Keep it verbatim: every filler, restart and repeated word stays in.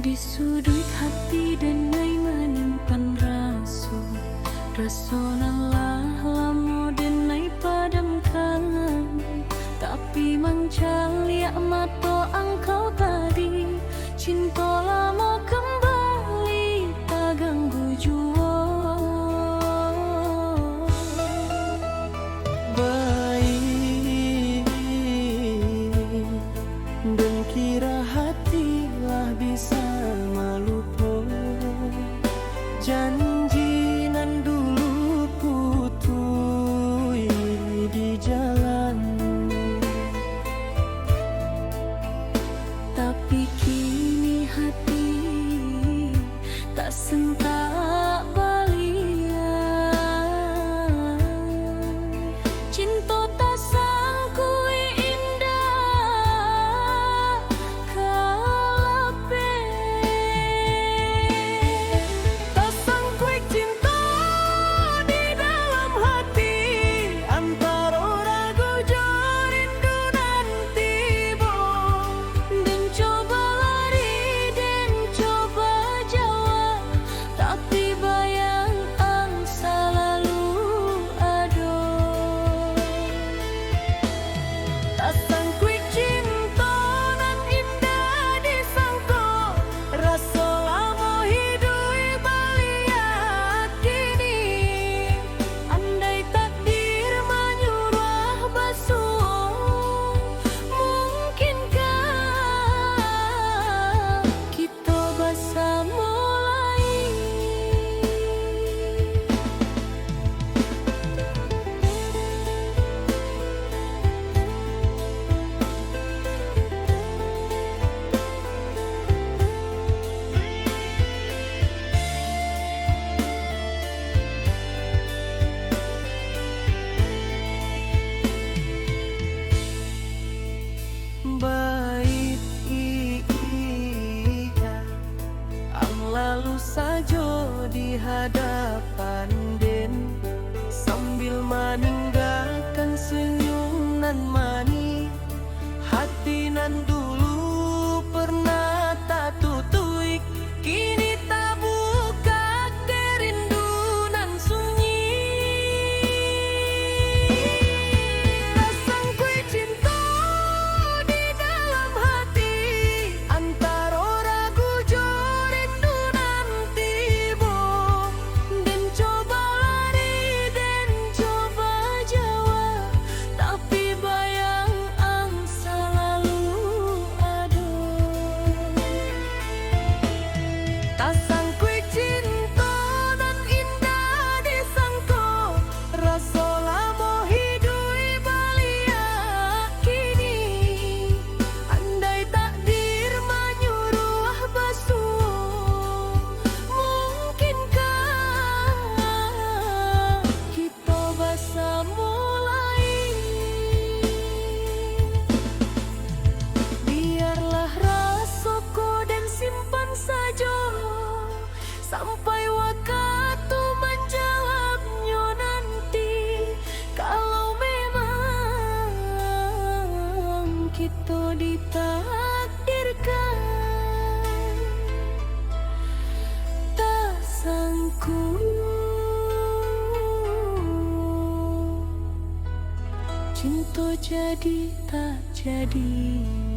Di suduik hati denai manyimpan raso, raso nan lah lamo denai padamkan. Tapi mancaliak mato angkau tadi, cinto lamo kambali taganggu juo. Baiak, den kira hati lah bisa malupo janji nan dulu putuih di jalan. Tapi kini hati tasentak baliak. Cinto tasangkuik indak ka lapeh. Tasangkuik cinto di dalam hati, antaro ragu jo rindu nan tibo. Den coba lari, den coba jauah, tapi bayang ang salalu ado. Tasangkuik cinto nan indak disangko, raso lamo hiduik baliak kini. Andai takdir manyuruah basuo, mungkinkah kito basamo lai? Baiak, ang lalu sajo di hadapan den, sambil maninggakan sunyum nan manih. Hati nan dulu pernah tatutuik, kini tabukak dek rindu nan sunyi. Tasangkuik cinto di dalam hati, antaro ragu jo rindu nan tibo. Den coba lari, den coba jauah, tapi bayang ang salalu ado. Tasangkuik cinto nan indak disangko, raso lamo hiduik baliak kini. Andai takdir manyuruah basuo, mungkinkah kito basamo lai? Biarlah raso ko den simpan sajo, sampai wakatu manjawabnyo nanti. Kalau memang kito ditakdirkan, tasangkuik cinto jadi tak jadi.